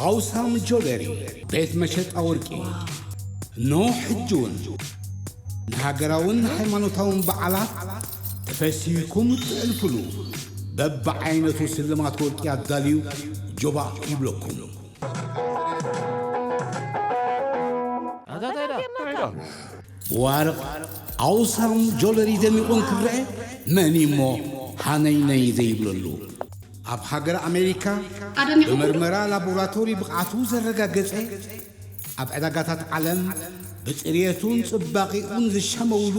ኣውሳም ጆለሪ፣ ቤት መሸጣ ወርቂ። እነሆ ሕጂ እውን ንሃገራውን ሃይማኖታውን በዓላት ተፈሲህኩም እትሕልፉሉ በብዓይነቱ ስልማት ወርቂ ኣዳልዩ ጆባእ ይብለኩም። ብዋርቕ ኣውሳም ጆለሪ ደሚቑ እንክረአ መን እሞ ሃነይነይ ዘይብለሉ? ኣብ ሃገር ኣሜሪካ ኣደሚቑ ብመርመራ ላቦራቶሪ ብቕዓቱ ዘረጋገጸ፣ ኣብ ዕዳጋታት ዓለም ብጽርየቱን ጽባቐኡን ዝሸመውሉ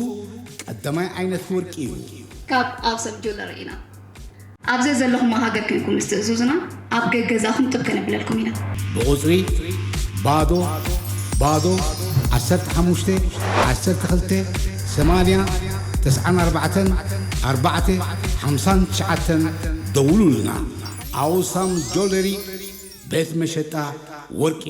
ቀዳማይ ዓይነት ወርቂ እዩ። ካብ ኣውሳም ጆለሪ ኢና። ኣብ ዘዘለኹሞ ሃገር ኮይንኩም ምስ ትእዝዙና ኣብ ገገዛኹም ጥብ ከነብለልኩም ኢና። ብቑጽሪ ባዶ ባዶ ዓሰርተ ሓሙሽተ ዓሰርተ ክልተ ሰማንያ ተስዓን ኣርባዕተን ኣርባዕተ ሓምሳን ትሽዓተን ደውሉልና። ኣውሳም ጆለሪ ቤት መሸጣ ወርቂ።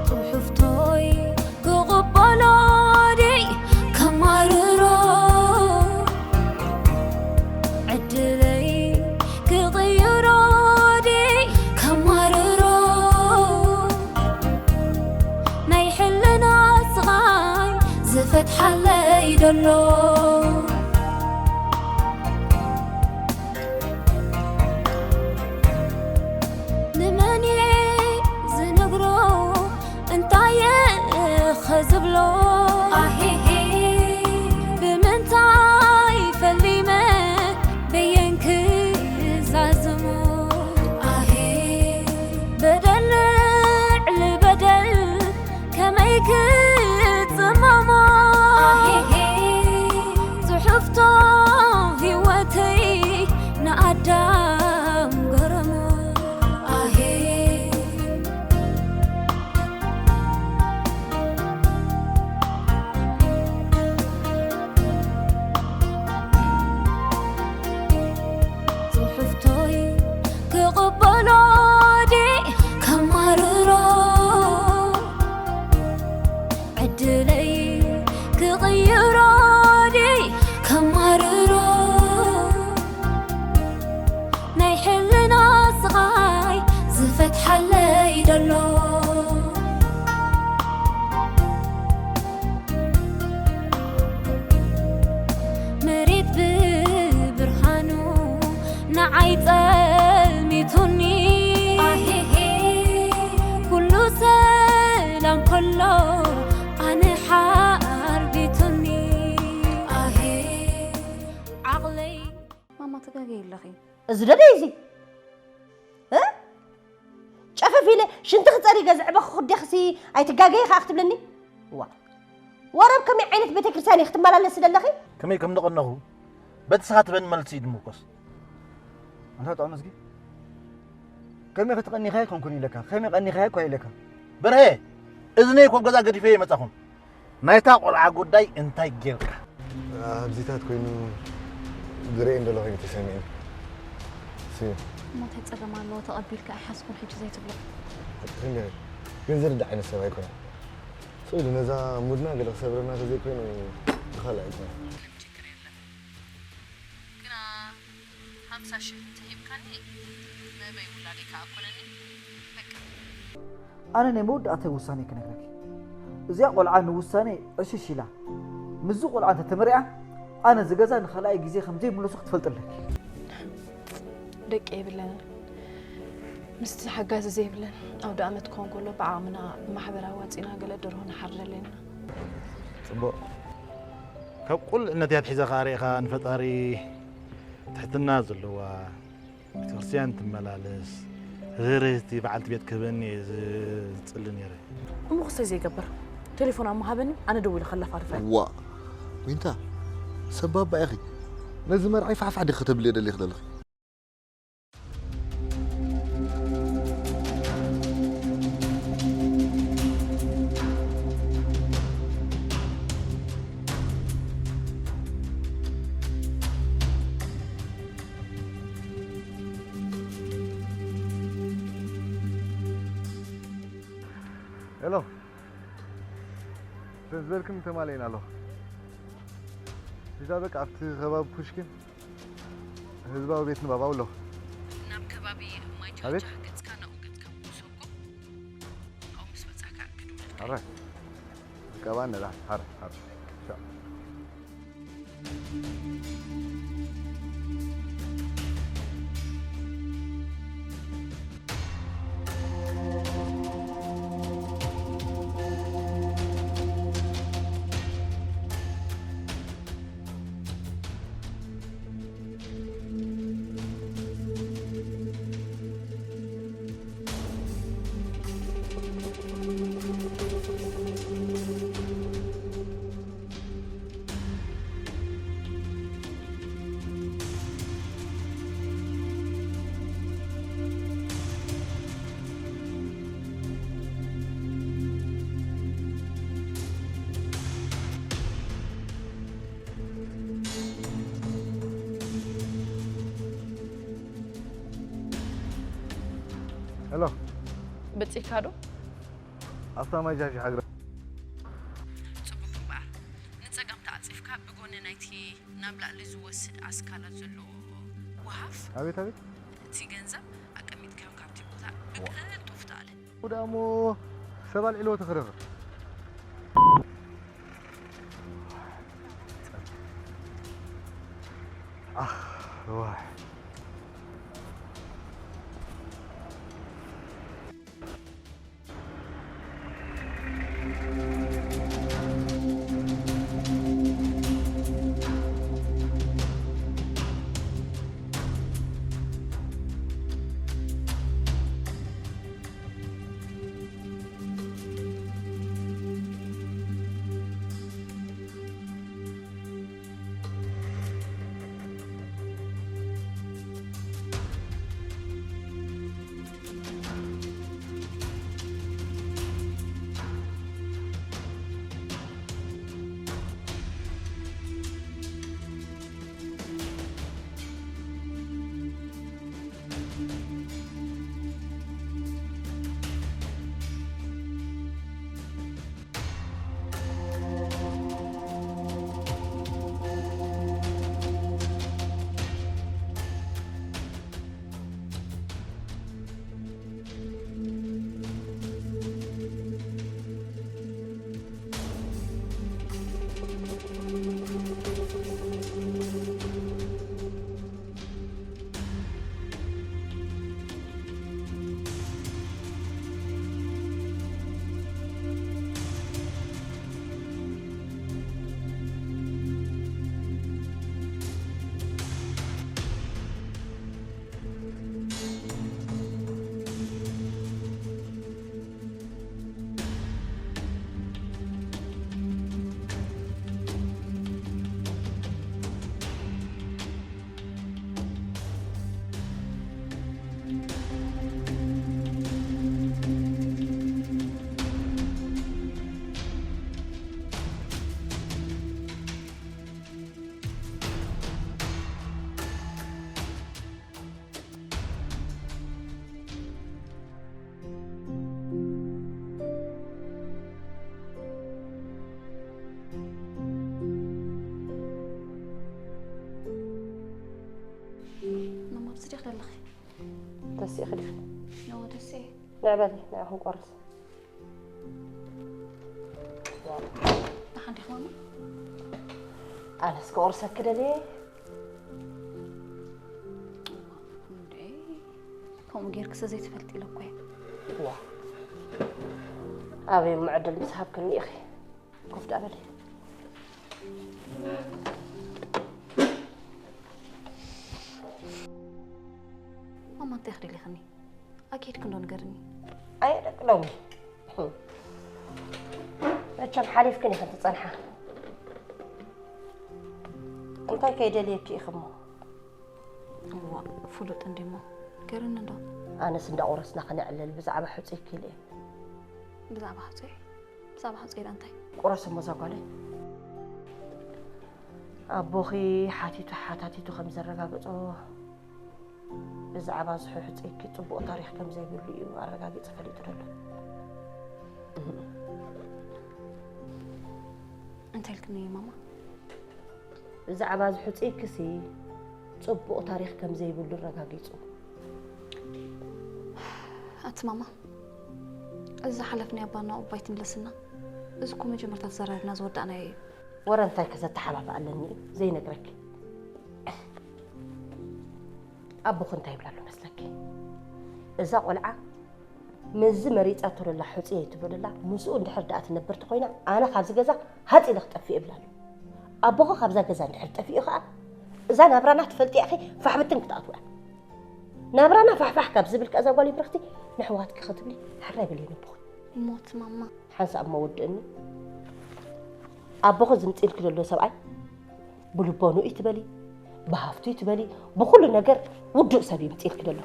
ጽሑፍቶይ ክቕበሎ ድይ ከማርሮ? ዕድለይ ክቕይሮ ድይ ከማርሮ? ናይ ሕልና ስቓይ ዝፈትሓለይ ደሎ። ንመን እየ ዝነግሮ? እንታይ እየ ኸ ዝብሎ? ኣሄሄ፣ ብምንታይ ፈሊመ በየን ክዛዝሞ? ኣሄ፣ በደል ልዕሊ በደል ከመይ ክጽመሞ? ኣሄሄ፣ ጽሑፍቶ ህይወተይ ንኣዳም ገረሞ። ኣሄ፣ ጽሑፍቶይ ክቕበሎ ድየ ከማርሮ? ዕድለይ ክቕይሮ ድየ ከማርሮ? ናይ ሕልና ስቓይ ዝፈትሓለይ ደሎ። መሬት ብብርሃኑ ንዓይ ጸልሚቱኒ። ኣሄሄ፣ ኩሉ ሰላም ከሎ ኣነ ሓርቢቱኒ። ኣሄ፣ ዓቕለይ። ማማ፣ ትጋገይ ኣለኺ። እዚ ዶ ደይ እዚ? እ? ጨፈፍ ኢለ ሽንቲ ክጸሪ ገዝዕበኺ ኩዴኽሲ ኣይትጋገይ ከኣ ክትብልኒ? ዋ። ወረብ ከመይ ዓይነት ቤተክርስትያን እየ ክትመላለሲ ዘለኺ? ከመይ ከም ዝቐነኹ በቲ ስኻ ትበኒ መልሲ እዩ ዝምርኮስ። ኣንታ ጥዑም እስኪ ከመይ ክትቐኒኻ ኣይኮንኩን ኢለካ፣ ከመይ ቀኒኻዮ እኳ ኢለካ። በርሀ፣ እዝነይ እኮ ኣብ ገዛ ገዲፈዮ ኣይመጻኹን። ናይታ ቆልዓ ጉዳይ እንታይ ጌርካ? ኣብዚታት ኮይኑ ዝርእየን ዘሎ ኮይኑ ተሰሚዑኒ። ስዩ። እሞ እንታይ ጸገም ኣለዎ ተቐቢልካ ኣይሓዝኩን ሕጂ ዘይትብሎ? ሓቅኺ እንዲኺ። ግን ዝርዳእ ዓይነት ሰብ ኣይኮነን። ስኢሉ ነዛ ሙድና ገለ ክሰብረና ተዘይኮይኑ ብኻልእ ኣይኮነን። ምንም ችግር የለን። ግና ሓምሳ ሽሕ እንተሂብካኒ መህበይ ውላደይ ክኣ ኮነኒ። በቃ። ኣነ ናይ መወዳእታይ ውሳነይ ክነግረኪ። እዚኣ ቆልዓ ንውሳነይ ዕሽሽ ኢላ። ምስዚ ቆልዓ እንተ ተመሪዓ ኣነ እዚ ገዛ ንኻልኣይ ግዜ ከም ዘይምለሶ ክትፈልጢ ኣለኪ። ደቂ የብለንን። ምስቲ ሓጋዚ ዘይብለን ኣውደ ኣመት ክኾን ከሎ ብዓቕምና ብማሕበር ኣዋጺእና ገለ ደርሆ ንሓርድ ኣለና። ጽቡቕ። ካብ ቁልዕነተይ ኣትሒዘ ከኣ ርኢኻ ንፈጣሪ ትሕትና ዘለዋ፣ ቤተክርስትያን ትመላለስ፣ ርህርህቲ በዓልቲ ቤት ክህበኒ እየ ዝጽሊ ነይረ። እሞ ክስታይ ዘይገብር ቴሌፎን ኣሞ ሃበኒ፣ ኣነ ደዊለ ከላፋልፋ እየ። ዋእ ዊንታ፣ ሰብ ባባ ኢኺ። ነዚ መርዓይ ፋሕፋሕ ዲኺ ከተብልዮ ደሊኺ ዘለኺ? ሄሎ፣ እተን ዝበልክኒ ተማሊእና ኣሎ። ሂዛ በቃ ኣብቲ ከባቢ ፑሽኪን ህዝባዊ ቤት ንባብ ኣሎ። ናብ ከባቢ ማይ ኣቤት። ጃጃ ገጽካ ናብኡ ገጽካ ምውሰኮ። ኣብኡ ምስ በጻሕካ ክድውለልካ። ኣረ፣ ዝቀባ ነዳ፣ ሓር፣ ሓር። ሻ። ሄሎ። በጺሕካ ዶ? ኣብታ ማይ ጃሽ ሓግረ። ጽቡቕ እምበኣር፣ ንጸጋም ተዓጺፍካ ብጎኒ ናይቲ ናብ ላዕሊ ዝወስድ ኣስካላት ዘሎ ወሃፍ ኣቤት፣ ኣቤት። እቲ ገንዘብ ኣቀሚጥካዮ ካብቲ ቦታ ብቅልጡፍ ተኣለ። ወዳሞ ሰብ ኣልዒልዎ ተኽረኽር። ኣኽ፣ ዋይ። ማማ፣ ኣብዚ ዲኺ ዘለኺ? ተሲእኺ ዲኺ? እወ፣ ተሲኤ። ንዕበሊ፣ ንዓ ክንቆርስ። ደሓን ዲኺ ማማ? ኣነስ ክቑርሰኪ ደልየ። እንዴ፣ ከምኡ ጌርኪ ስለ ዘይትፈልጢ ኢለ እኮ እየ። ዋ፣ ኣበይ እሞ ዕድል ምስ ሃብክኒ ኢኺ። ኮፍ ደኣ በሊ። ማማ፣ እንታይ ክደሊኽኒ? ኣኪድኪ እንዶ ንገርኒ። ኣየ ደቂ ሎሚ። መቸም ሓሊፍክን ኢኽን ትጸንሓ። እንታይ ከይደልየኪ ኢኺ እሞ? እዋ፣ ፍሉጥ እንዲሞ። ንገርኒ እንዶ። ኣነስ እንዳቆረስና ክነዕልል ብዛዕባ ሕጹይ ክኢለ እየ። ብዛዕባ ሕጹይ? ብዛዕባ ሕጹይ ኢላ እንታይ? ቁረስ እሞ እዛ ጓለይ። ኣቦኺ ሓቲቱ ሓታቲቱ ከም ዘረጋገጾ ብዛዕባ እዚ ሕጹይኪ ጽቡቕ ታሪኽ ከም ዘይብሉ እዩ ኣረጋጊጹ ፈሊጡ ዘሎ። እንታይ ኢልክኒ ማማ? ብዛዕባ እዚ ሕፅይክሲ ፅቡቕ ታሪኽ ከም ዘይብሉ ኣረጋጊፁ። ኣቲ ማማ፣ እዚ ዝሓለፍናዮ እባ ናብኡ እባ ኣይትምለስና። እዚ እኮ መጀመርታ ተዘራሪብና ዝወዳእናዮ እዩ። ወረ እንታይ ከዘተሓባብኣለኒ እዩ ዘይነግረኪ። ኣቦኺ እንታይ ይብላ ኣሎ መስለኪ? እዛ ቆልዓ ምስዚ መሪፃቶ ዘላ ሕፁየይ ትብሎ ዘላ ምስኡ እንድሕር ደኣ ትነብር ተኾይና ኣነ ካብዚ ገዛ ሃፅ ኢለ ክጠፍእ እብላ ኣሎ። ኣቦኺ ካብዛ ገዛ እንድሕር ጠፊኡ ኸዓ እዛ ናብራና ትፈልጥያ ኢኺ ፋሕብትን ክትኣትዋ እያ። ናብራና ፋሕፋሕ ካብ ዝብል ከኣ እዛ ጓል ብርኽቲ ንሕዋትኪ ክትብሊ ሕራይ በልየን ኣቦኺ። ሞት ማማ። ሓንሳብ እሞ ወድእኒ። ኣቦኺ ዝምፅእልኪ ዘሎ ሰብኣይ ብልቦኑ እዩ ትበሊ፣ ብሃፍቱ እዩ ትበሊ፣ ብኩሉ ነገር ውዱእ ሰብ እዩ ምፅእልኪ ዘሎ።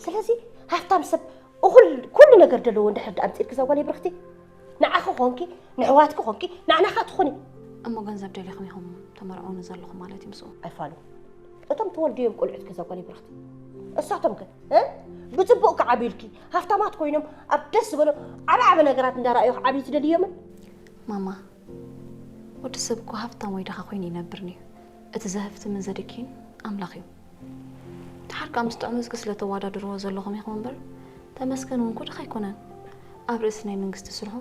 ስለዚ ሃፍታም ሰብ እኹል ኩሉ ነገር ዘለዎ እንድሕር ደኣ ምፅእልኪ እዛ ጓል ብርኽቲ ንዓኺ ኮንኪ ንሕዋትኪ ኮንኪ ንዓናኻ ትኹኒ። እሞ ገንዘብ ደሊኹም ኢኹም ተመርዕውኒ ዘለኹም ማለት እዩ ምስኡ? ኣይፋሉ እቶም ተወልድዮም ቆልዑት ከዛ ጓል ብርኽቲ እሳቶም ከ እ? ብፅቡቅ ክዓብዩልኪ ሃፍታማት ኮይኖም ኣብ ደስ ዝበሎ ዓበ ዓበ ነገራት እንዳረኣዩ ክዓብዩ ትደልዮምን? ማማ፣ ወዲ ሰብ እኮ ሃፍታም ወይ ድኻ ኮይኑ ይነብርን እዩ። እቲ ዘህፍትምን ዘድክይን ኣምላኽ እዩ። ድሓር ከዓ ምስ ጥዑም እዝጊ ስለ ተወዳድርዎ ዘለኹም ኢኹም እምበር ተመስገን እውን እኮ ድኻ ኣይኮነን። ኣብ ርእሲ ናይ መንግስቲ ስርሑ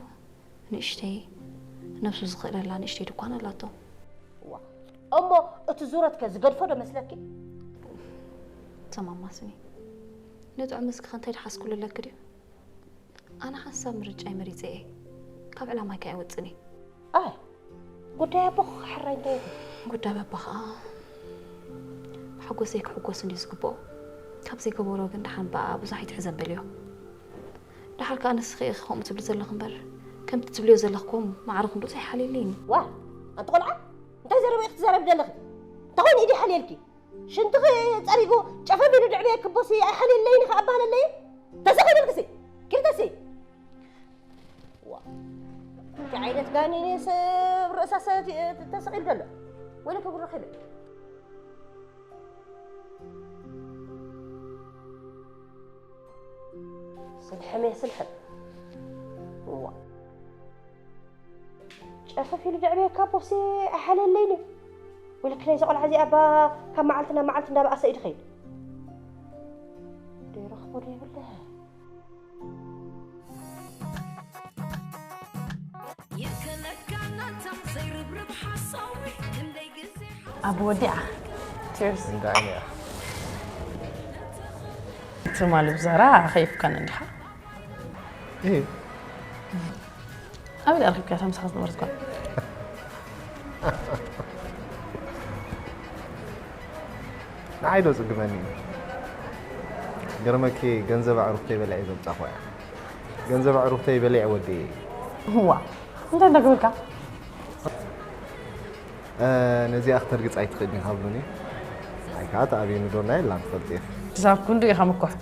ንእሽተይ ነብሱ ዝኽእለላ ንእሽተይ ድኳን ኣላቶ። እሞ እቲ ዙረት ከ ዝገድፎ ዶ መስለኪ? ተማማስኒ። ንጥዑም እዝጊ ከ እንታይ ድሓስኩሉ ኣለኪ ድዩ? ኣነ ሓንሳብ ምርጫይ መሪፀ እየ። ካብ ዕላማይ ከ ኣይወፅን እየ። ኣይ ጉዳይ ኣቦ ክሕራይ እንታይ ይኹን? ጉዳይ ኣቦ ከዓ ብሓጎሰይ ክሕጎስ እንድዩ ዝግብኦ። ካብ ዘይገበሮ ግን ደሓን ብኣ ብዙሕ ኣይትሕዘን በልዮ። ደሓር ከዓ ንስኺ ኢኺ ከምኡ ትብሊ ዘለኺ እምበር ከምቲ ትብልዮ ዘለኽኩም ማዕርኹም ዶ ኣይሓልየለይን እዩ። ዋ ኣንቲ ቆልዓ እንታይ ዘረባ ኢኺ ትዛረቢ ዘለኺ? እንታይ ኮይኑ ኢዲ ሓልየልኪ? ሽንትኺ ፀሪጉ ጨፈፍ ኢሉ ድዕብየ ክቦሲ ኣይሓልየለይን ኢኺ ኣባህለለይ? ተሰኺልልክሲ ኪልተሲ ዋ፣ እንታይ ዓይነት ጋኔን እዩ ሰብ ርእሳ ሰብ ተሰቒሉ ዘሎ? ወይለ ክብሩ ረኺበ። ስልሕም እየ ስልሕም። እዋ። ጨፈፍ ኢሉ ደዕበየካ ቦሲ ኣይሓለለይን እዩ። ወይለኪ ናይዛ ቆልዓ እዚኣ እባ ካብ መዓልቲ ናብ መዓልቲ እንዳበኣሰ እዩ ድኸይድ። ዶ ይረኽቦ ዶ ይብለ? ኣብ ወዲዓ ቺርስ እንታይ እያ ትማሊ ብዛራ ከይፍካን እንዲኻ እህ ኣበይ ኣርኪብካ እታ ምሳኻ ዝነበረት ጓል ንዓይ ዶ ጽግመኒ እዩ ገርመኪ ገንዘብ ኣዕሩኽተይ በሊዐ ዘምጻኹ እያ ገንዘብ ኣዕሩኽተይ በሊዐ ወዲየ እዋ እንታይ እንዳገበርካ ነዚኣ ክተርግጽ ኣይትኽእልን ኢኻ ብሉኒ። ኣይ ከዓ ተኣብየኒ ዶ ናይ የላን ትፈልጥ ኢኺ። ክሳብ ክንዱ ኢኻ ምኩሕ።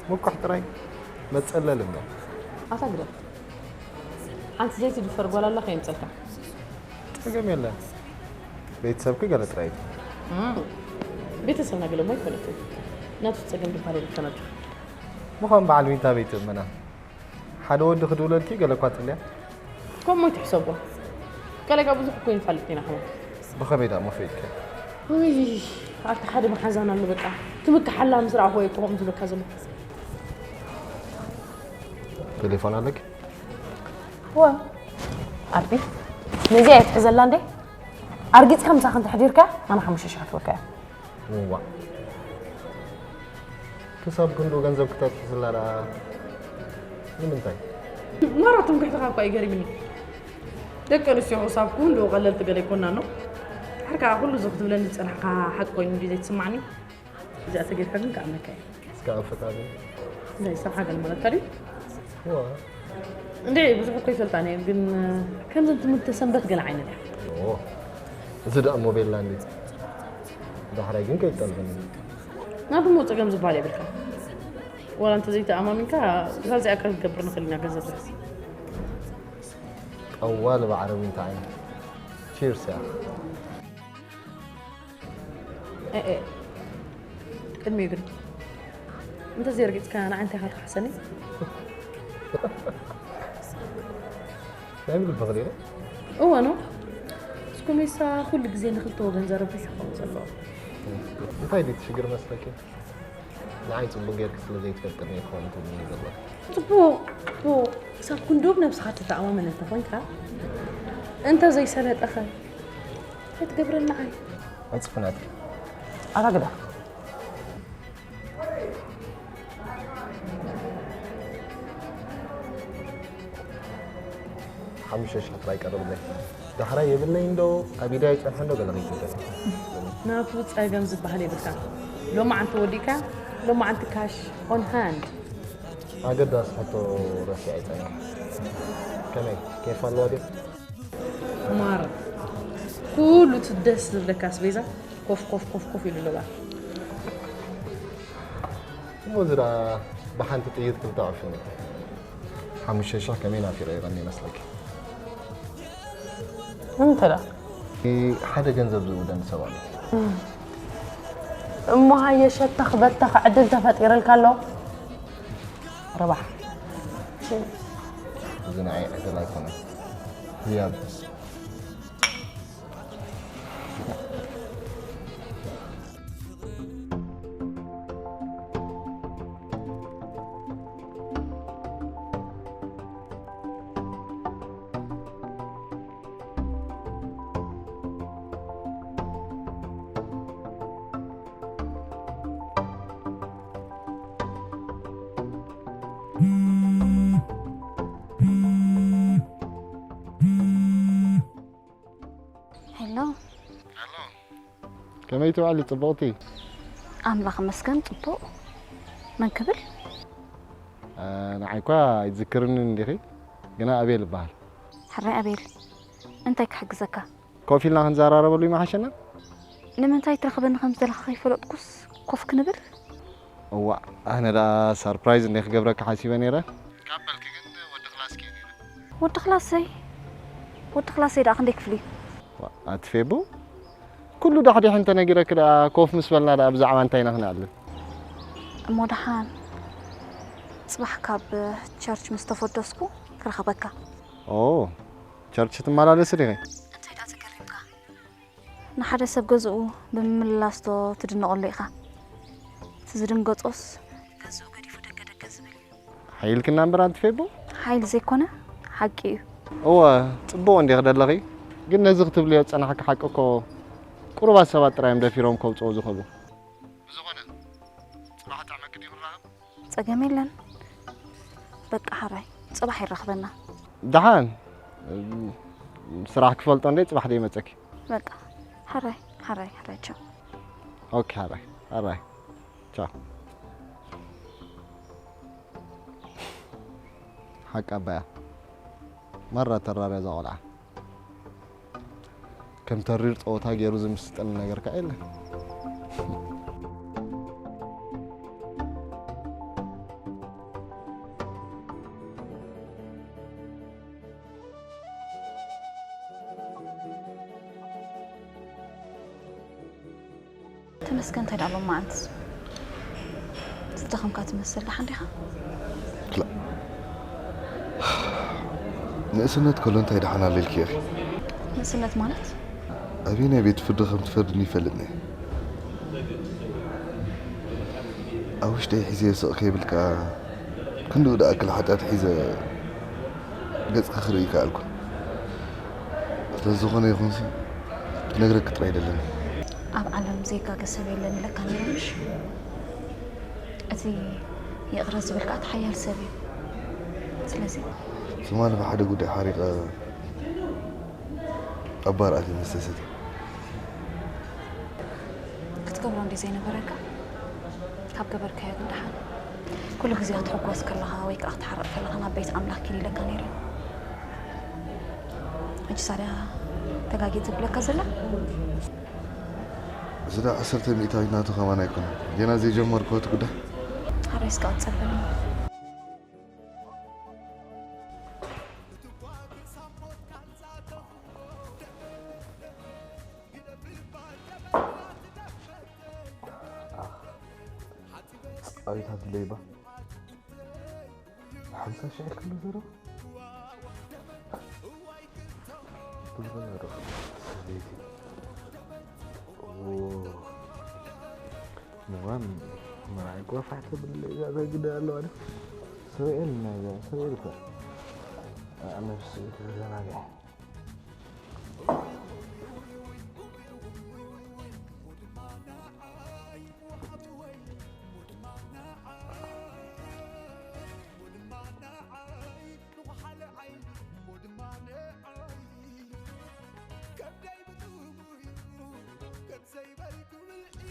ምኩሕ ጥራይ መጸለሊ እምበር። ኣታ ግደፍ። ሓንቲ ዘይትድፈር ጓል ኣላ ከየምጸልካ። ጸገም የለን። ቤተሰብኪ ገለ ጥራይ እዩ። ቤተሰብና ገለ እሞ ኣይኮነትን። ናቱ ጸገም ድባል የብልካን ኣጆኻ። ምዃን በዓል ዊንታ ቤት እመና። ሓደ ወዲ ክድውለልኪ ገለ እኳ ትብልያ። ከምኡ ኣይትሕሰቦ። ገለ ጋ ብዙሕ እኮ ይንፋልጥ ኢና ኣሕዋት። ብኸመይ ደኣ እሞ ፈሊጥክያ? ውይ ኣታ ሓደ መሓዛን ኣሎ በቃ። ትምክሓላ ምስ ረኣኹዎ እየ እኮ ከምኡ ዝብለካ ዘለኹ። ቴሌፎን ኣለኪ? እወ። ኣቢ ነዚኣ እየ ትሕዘላ እንዴ? ኣርጊጽካ ምሳኻ እንተሕዲርካ ኣነ ሓሙሽተ ሽሕ ክህበካ እየ። እዋ ክሳብ ክንድኡ ገንዘብ ክተትሕዝላ ደኣ ንምንታይ? ማራ ትምክሕትኻ እኳ እዩ ገሪምኒ። ደቂ ኣንስትዮ ክሳብ ክንድኡ ቀለልቲ ገለ ኣይኮናን ነው። ድሓር ከኣ ኩሉ እዚ ክትብለኒ ዝጸናሕካ ሓቂ ኮይኑ እንድዩ ዘይትስማዕኒ። እዚኣ ተገይርካ ግን ክኣምነካ እየ። እስከ ኣፈታትኒ። እንታይ ሰብ ሓገል ማለትካ ድዩ? እዋ እንዴ ብዙሕ እኮ ይፈልጣን እየ ግን ከምዚ ትምህርቲ ሰንበት ገለ ዓይነት እያ። ኦ እዚ ደኣ ሞቤላ እንዴ ዳሕራይ ግን ከይትጠልብኒ። ናብ እሞ ጸገም ዝበሃል የብልካ። ዋላ እንተ ዘይተኣማሚንካ ብሳልሲ ኣካል ክገብር ንኽእል ኢና ገንዘብ ትሕዝ። ቀዋል ባዕረቢ እንታይ ዓይነት ቺርስ እያ። ቅድሚኡ ግን እንተዘይርጊፅካ ንዓይ እንታይ ኢኻ ትኽሕሰኒ? እንታይ ምብል በኽሪ ነው? እወ ነው። እስኩም ኢሳ ኩሉ ግዜ ንክልተ ወገን ዘረብሕ ይኸውን ዘለዎ። እንታይ ድዩ እቲ ሽግር መስለኪ? ንዓይ ጽቡቅ ጌርኪ ስለ ዘይትፈልጥኒ ይኸውን ትብልኒ ዘለኺ። ጽቡቅ፣ ጽቡቅ። ክሳብ ክንዱብ ነብስኻ ትተኣማመን እንተኾንካ፣ እንተ ዘይሰለጠኸ፣ እንታይ ትገብረኒ ንዓይ? ኣጽፍናት። ኣታ ግዳ። ሓሙሽተ ሽሕ ጥራይ ቀርብለይ። ዳሕራይ የብለይ እንዶ ኣብ ኢደይ ኣይጸንሐ እንዶ ገለ ከይትብል። ናቱ ጸገም ዝበሃል የብልካ። ሎማዓንቲ ወዲእካ፣ ሎማዓንቲ ካሽ ኦን ሃንድ። ኣገዳሲ ሕቶ ረሲዐ ኣይጸንሐ። ከመይ? ኬፍ ኣለዋ ድዩ? ማር፣ ኩሉ እቲ ደስ ዝብለካ ኣስቤዛ ኮፍ ኮፍ ኮፍ ኮፍ ኢሉ ኣሎ። እሞ እዚ ደኣ ብሓንቲ ጥይት ክልተ ኣዕፍኒ። ሓሙሽተ ሽሕ ከመይ ናፊቐ ይቐኒ ይመስለኪ? እንተ ደኣ ሓደ ገንዘብ ዝእውደኒ ሰብ ኣሎ። እሞ ሃየ ሸተኽ በተኽ ዕድል ተፈጢርልካ ኣሎ። ረባሕ። እዚ ንዓይ ዕድል ኣይኮነን። ህያብ። ሄሎ። ሄሎ። ከመይ ትውዕሊ ጽብቕቲ? ኣምላኽ ይመስገን ጽቡቕ። መን ክብል? እ፣ ንዓይ እኳ ኣይትዝክርንን እንዲኺ፣ ግና ኣቤል እበሃል። ሕራይ ኣቤል፣ እንታይ ክሕግዘካ? ኮፍ ኢልና ክንዘራረበሉ ይመሓሸና። ንምንታይ ትረኽበኒ ከም ዝደለኻ ከይፈለጥኩስ ኮፍ ክንብል? እዋእ፣ ኣነ ደኣ ሰርፕራይዝ እንደ ክገብረካ ሓሲበ ነይረ። ካብ በልኪ ግን ወዲ ክላስኪ ነይረ። ወዲ ክላሰይ? ወዲ ክላሰይ ደኣ ክንደይ ክፍሊ? ዋእ፣ ኣቲ ፌቡ፣ ኩሉ ዳሕዲሕ እንተነጊረኪ ደኣ ኮፍ ምስ በልና ደኣ ብዛዕባ እንታይ ኢና ክነዕልል? እሞ ደሓን ጽባሕ ካብ ቸርች ምስ ተፈደስኩ ክረኽበካ። ኦ፣ ቸርች ትመላለሲ ዲኺ? እንታይ ደኣ ተገሪምካ? ንሓደ ሰብ ገዝኡ ብምምላስ ዶ ትድነቐሉ ኢኻ? እቲ ዝድንገጾስ ገዝኡ ገዲፉ ደገ ደገ ዝብል እዩ። ሓይልክና እምበር ኣንቲ ፌቦ? ሓይሊ ዘይኮነ ሓቂ እዩ። እወ፣ ጽቡቕ እንዲኺ ደለኺ፣ ግን ነዚ ክትብልዮ ዝጸናሕኪ ሓቂ እኮ ቁሩባት ሰባት ጥራይ እዮም ደፊሮም ከውጽኦ ዝኽእሉ። ብዝኾነ፣ ጽባሕ ጥዕመኪ ድዩ ክንራኸብ? ጸገም የለን። በቃ ሓራይ፣ ጽባሕ ይራኽበና። ደሓን፣ ስራሕ ክፈልጦ እንደ ጽባሕ ደይ መጸኪ። በቃ ሓራይ፣ ሓራይ፣ ሓራይ፣ ቻው። ኦኬ፣ ሓራይ፣ ሓራይ፣ ቻው። ሓቂ ኣባያ። ማራ ተራርያ እዛ ቆልዓ። ከም ተሪር ጸወታ ገይሩ ዝምስጠኒ ነገር ከኣ የለን። ተመስገን፣ እንታይ ደኣ ሎማዓንትስ ዝደኸምካ ትመስል፣ ደሓን ዲኻ? ክላ-፣ ንእስነት ከሎ እንታይ ደሓን ኣሎ ኢልኪ ኢኺ? ንእስነት ማለት? ኣበየናይ ቤት ፍርዲ ከም ትፈርድኒ ይፈልጥኒ እየ። ኣብ ውሽጠይ ሒዘ ስቕ ከይብል ከኣ ክንድኡ ደኣ ክል ሓጢኣት ሒዘ ገጽኪ ክርኢ ይከኣልኩን። ስለዝኾነ ይኹንሲ፣ ክነግረኪ ጥራይ ደለኒ። ኣብ ዓለም ዘይጋገ ሰብ የለን ኢለካ ነይረ፣ ምሽ? እቲ ይቕረ ዝብል ከኣ እቲ ሓያል ሰብ እዩ። ስለዚ ትማሊ ብሓደ ጉዳይ ሓሪቐ ኣብ ባር ኣትየ መስተ ሰትየ። ክትገብሮ እንድዩ ዘይነበረካ? ካብ ገበርካዮ ግን ደሓን። ኩሉ ግዜ ክትሕጎስ ከለኻ ወይ ከኣ ክትሓርቕ ከለኻ ናብ ቤት ኣምላኽ ኪድ ኢለካ ነይረ። ሕጂ ሳድያ ተጋጊ ትብለካ ዘላ? እዚ ደኣ ዓሰርተ ሚእታዊት ናቱ ከማን ኣይኮነን። ጌና ዘይጀመርክዎ እቲ ጉዳይ። ሓራይ እስከ ቀጽል በለኒ። ኣቤት ኣድለይባ። ሓምሳ ሺሕ ክሎ ዘረባ። ሰበይቲ። ኦ፣ ንዋም መርዓይ ኮፋሕ ተብል እዛ ተግዳ ኣለዋ። ሰብኤል ናይዛ ሰብኤል እኮ። ኣነስ ተዘናግዐ።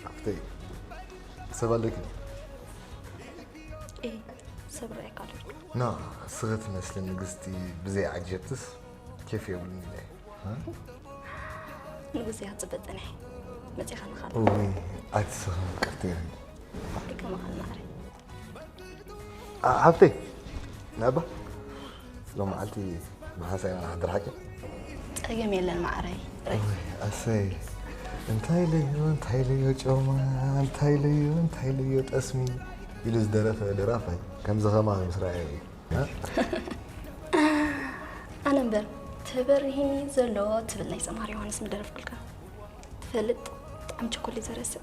ሓፍተይ፣ ሰብ ኣለኪ? እይ፣ ሰብ ርኣይካ ኣለኩ። ኖ፣ ስኽት መስሊ ንግስቲ ብዘይ ዓጀብትስ ኬፍ የብሉን ኢለ። ንጉስ እያ ጽበ ጸኒሐ መጺኻ ንኻል። እውይ፣ ኣይትስኽን ቅርትየኒ። ይከማኻል ማዕረ። ሓፍተይ ናባ ሎም መዓልቲ ብሓንሳእ ኢና ንሓድር ሓቂ። ጸገም የለን ማዕረይ። ኣሰይ እንታይ ለዮ እንታይ ለዮ ጮማ እንታይ ለዮ እንታይ ለዮ ጠስሚ ኢሉ ዝደረፈ ደራፋይ ከምዚ ከማኺ ምስ ረኣየ እዩ። ኣነ እምበር ተበሪሂኒ ዘሎ ትብል ናይ ሰምሃር ዮሃንስ ምደረፍኩልካ ትፈልጥ። ብጣዕሚ ቸኮሌት ዘረስእ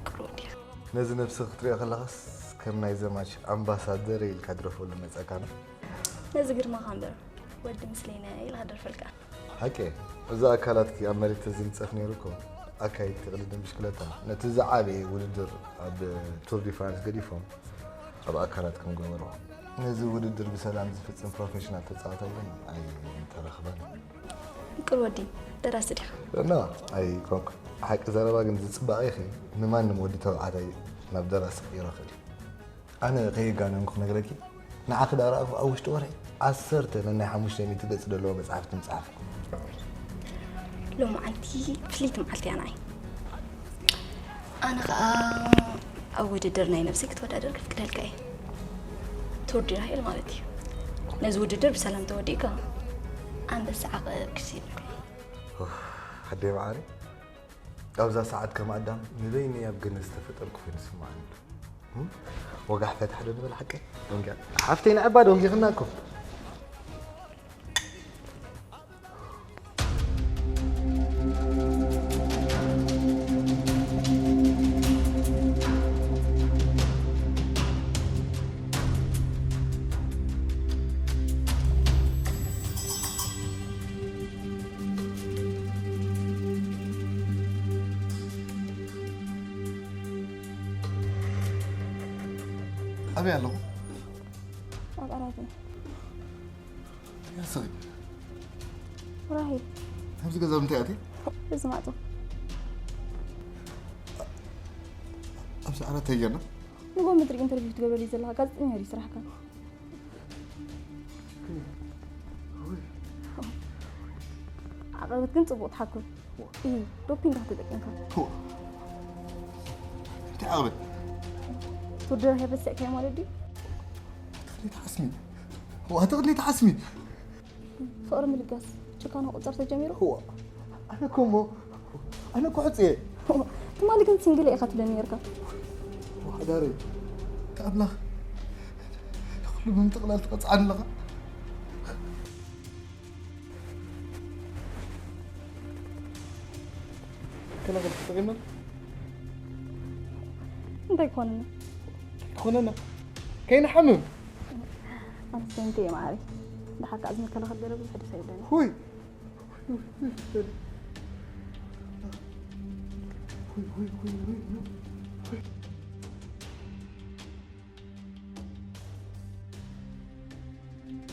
ቅሩብ ዲኻ። ነዚ ነብሲ ክትሪኦ ከለኻስ ከም ናይ ዘማች ኣምባሳደር ኢልካ ድረፈሉ መጸካና። ነዚ ግርማኻ እምበር ወዲ ምስለይነ ኢልካ ደርፈልካ። ሓቂ እዚ ኣካላትኪ ኣብ መሬት ተዝንጸፍ ነይሩ እኮ ኣካየድቲ ቅድድም ብሽክለታ ነቲ ዝዓበየ ውድድር ኣብ ቱር ዲ ፍራንስ ገዲፎም ኣብ ኣካላትኩም ገበርዎ። ነዚ ውድድር ብሰላም ዝፍጽም ፕሮፌሽናል ተጻዋታይ ግን ኣይምተረኽበን። ምቅር ወዲ ደራሲ ዲኻ? ኖ ኣይኮንኩ። ሓቂ ዘረባ ግን ዝጽባቐ ኢኺ ንማንም ወዲ ተባዕታይ ናብ ደራሲ ክቕይሮ ክእል እዩ። ኣነ ከየጋነንኩ ክነግረኪ ንዓኺ ዳኣ ረኣኹ ኣብ ውሽጢ ወርሒ ዓሰርተ ነናይ ሓሙሽተ ሚእቲ ገጽ ዘለዎ መጽሓፍቲ ምጽሓፍኩ። ሎማዓንቲ ፍልይቲ መዓልቲ እያ ንዓይ። ኣነ ኸኣ ኣብ ውድድር ናይ ነብሰይ ክትወዳደር ከፍቅደልካ እየ። ቱር ዲ ራሄል ማለት እዩ። ነዚ ውድድር ብሰላም ተወዲእካ ኣንበሳ ዓቐብ ክስይነካ እየ። ኣደይ መዓረይ ኣብዛ ሰዓት ከም ኣዳም ንበይነይ ኣብ ገነት ዝተፈጠርኩ ኮይኑ ዝስምዓኒ ኣሎ። ወጋሕ ፈታሕ ዶ ንበል ሓቀይ? ደንጊያ ሓፍተይ ንዕባ ደንጊኽና እኮ። ኣበይ ኣለኹ? ኣብ ዓራት እየ። ያሰይ ራሄል፣ ኣብዚ ገዛ ምንታይ ኣትየ? እዚ ማዕጾ። ኣብዚ ዓራት እንታይ ገና? ንጎ ምድሪ ኢንተርቪው ትገብረልይ ዘለኻ ጋዜጠኛ ድዩ ስራሕካ? ዓቐበት ግን ጽቡቕ ትሓክም። እሂ፣ ዶፒንግ ዲኻ ተጠቂምካ? እንታይ ዓቐበት? ትውድር ሄበ ሰቅካዮ ማለት ድዩ? ተኽሊት ሓስሚ። ዋ፣ ተኽሊት ሓስሚ። ፍቕሪ ምልጋስ ጭካነ ክቑጸር ተጀሚሩ? ዋ፣ ኣነ እኮ እሞ፣ ኣነ እኮ ሕጹየ። ትማሊ ግን ሲንግል ኢኻ ትብለኒ ነርካ። ሓዳረይ፣ ኣምላኽ ንኹሉ ብምጥቕላል ትቐጽዓኒ ኣለኻ። ከላኸል ተጠቒምና እንታይ ክኾነና? ክኾነና ከይንሓምም። ኣነ ሰንቲ እየ መዓረይ። ደሓር ከዓ እዚ መከላኸል ገለ ብዙሕ ደስ ኣይብለኒ። ሁይ!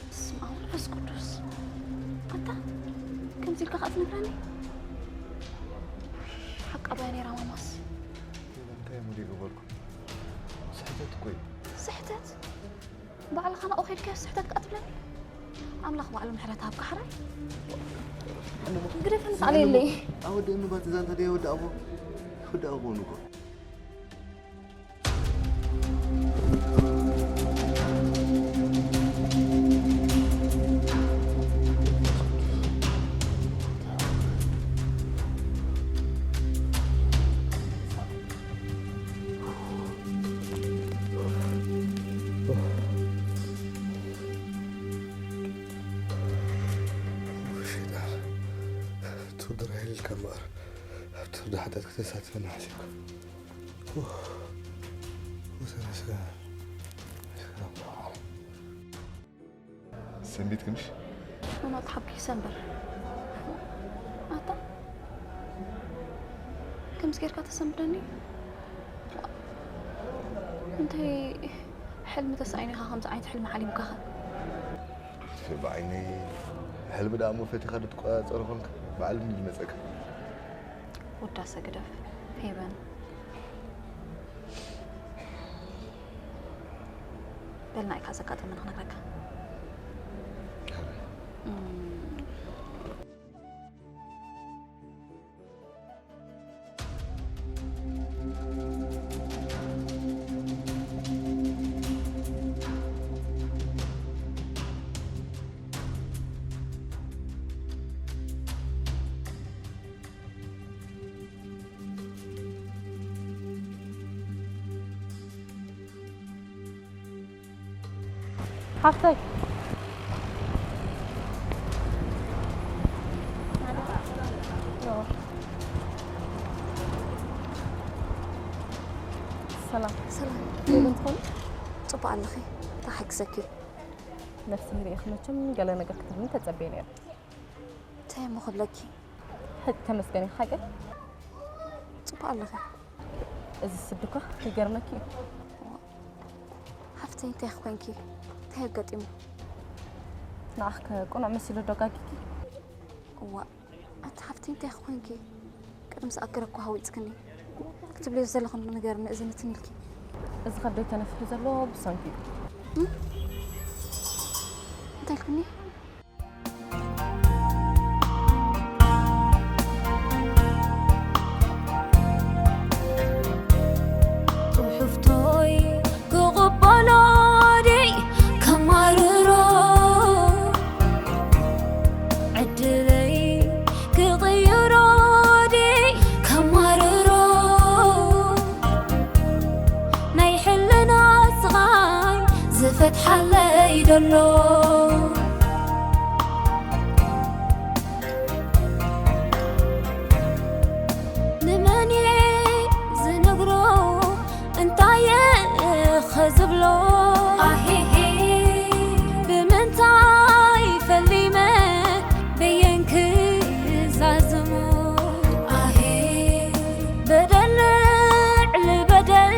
በስመ ኣብ ወመንፈስ ቅዱስ። ኣታ ከምዚ ኢልካ ከዓ ትነግረኒ? ሓቃ ባይ ነይራ ማማስ። እንታይ ሙሉእ በልኩ? ስሕተት እኮ እዩ። ስሕተት? ባዕልኻ ናብኡ ከይድካዮ ስሕተት ከዓ ትብለኒ? ኣምላኽ ባዕሉ ምሕረት ሃብካ ሓራይ። ግደፈኒ፣ ኣነ የለይ። ኣወደእኒ ባቲ ዛንታ ደይ ወዳእዎ። ወዳእዎ ንጎ። ከመር ኣብቲ ፍርዲ ሓጢኣት ከተሳትፈኒ ሓሲብካ። ኡፍ፣ ተመስገን። ሰንቢት ክንሽ? ኣና ተሓጒሰ እምበር። ኣታ፣ ከምዚ ጌርካ ተሰንብደኒ? እንታይ ሕልሚ ተሳኢኑ ኢኻ ከምዚ ዓይነት ሕልሚ ሓሊምካኸ? ብዓይነይ ሕልሚ ደኣ እሞ ፈቲኻ ዶ ትቆጻጸሮ ኮንካ? ብዓልሚ ዝመጸካ። ውዳሰ ግደፍ ፌበን። በል ንዓይ ከኣ ዘጋጠመኒ ክነግረካ። እም። ሓፍተይ። ሰላም። ሰላም። ከመይ ትኾኒ? ጽቡቕ ኣለኺ? እንታይ ሓግዘኪ? ነፍሲ ሪኢኺ መቸም ገለ ነገር ክትብልኒ ተጸብየ ነይረ። እንታይ እሞ ክብለኪ? ሕጂ ተመስገን ኢኺ ሓቂ? ጽቡቕ ኣለኺ። እዚ ስዲ እኳ ይገርመኪ እዩ። ሓፍተይ፣ እንታይ ኮንኪ? እንታይ ኣጋጢሙ? ንዓኽ ከ ቅኑዕ መሲሉ ዶ ጋጊኪ? እዋእ፣ ኣቲ ሓፍተይ፣ እንታይ ኮንኪ? ቅድም ዝኣገረ እኮ ሃዊጽክኒ። ክትብልዮ ዘለኹ ነገር ንእዝኒ ትንልኪ። እዚ ከብደይ ተነፊሑ ዘሎ ብሰንኪ እዩ። እም? እንታይ ኢልክኒ? ጽሑፍቶይ ክቕበሎ ድይ ከማርሮ? ዕድለይ ክቕይሮ ድይ ከማርሮ? ናይ ሕልና ስቓይ ዝፈትሓለይ ደሎ። ንመን እየ ዝነግሮ? እንታይ እየ ኸ ዝብሎ? ኣሄሄ፣ ብምንታይ ፈሊመ በየን ክዛዝሞ? ኣሄ፣ በደል ልዕሊ በደል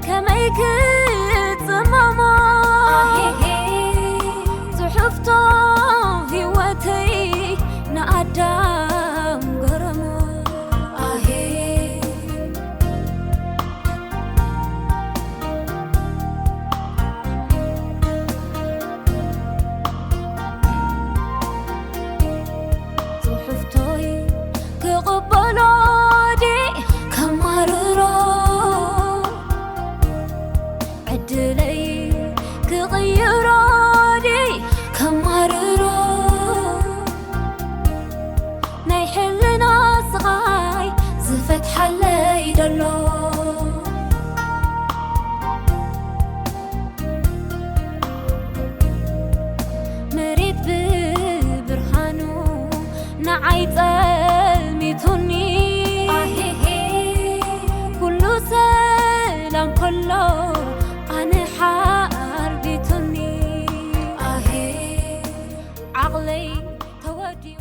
ከመይ ክጽመሞ? ኣሄሄ፣ ጽሑፍቶ ህይወተይ ንኣዳም ገረሞ። ኣሄ፣ ጽሑፍቶይ ክቕበሎ ድየ ከማርሮ? ዕድለይ ክቕይሮ ድየ ከማርሮ? ናይ ሕልና ስቓይ ዝፈትሓለይ ደሎ። መሬት ብብርሃኑ ንዓይ ጸልሚቱኒ። ኣሄሄ። ኩሉ ሰላም ከሎ ኣነ ሓርቢቱኒ። ኣሄ። ዓቕለይ ተወዲኡ።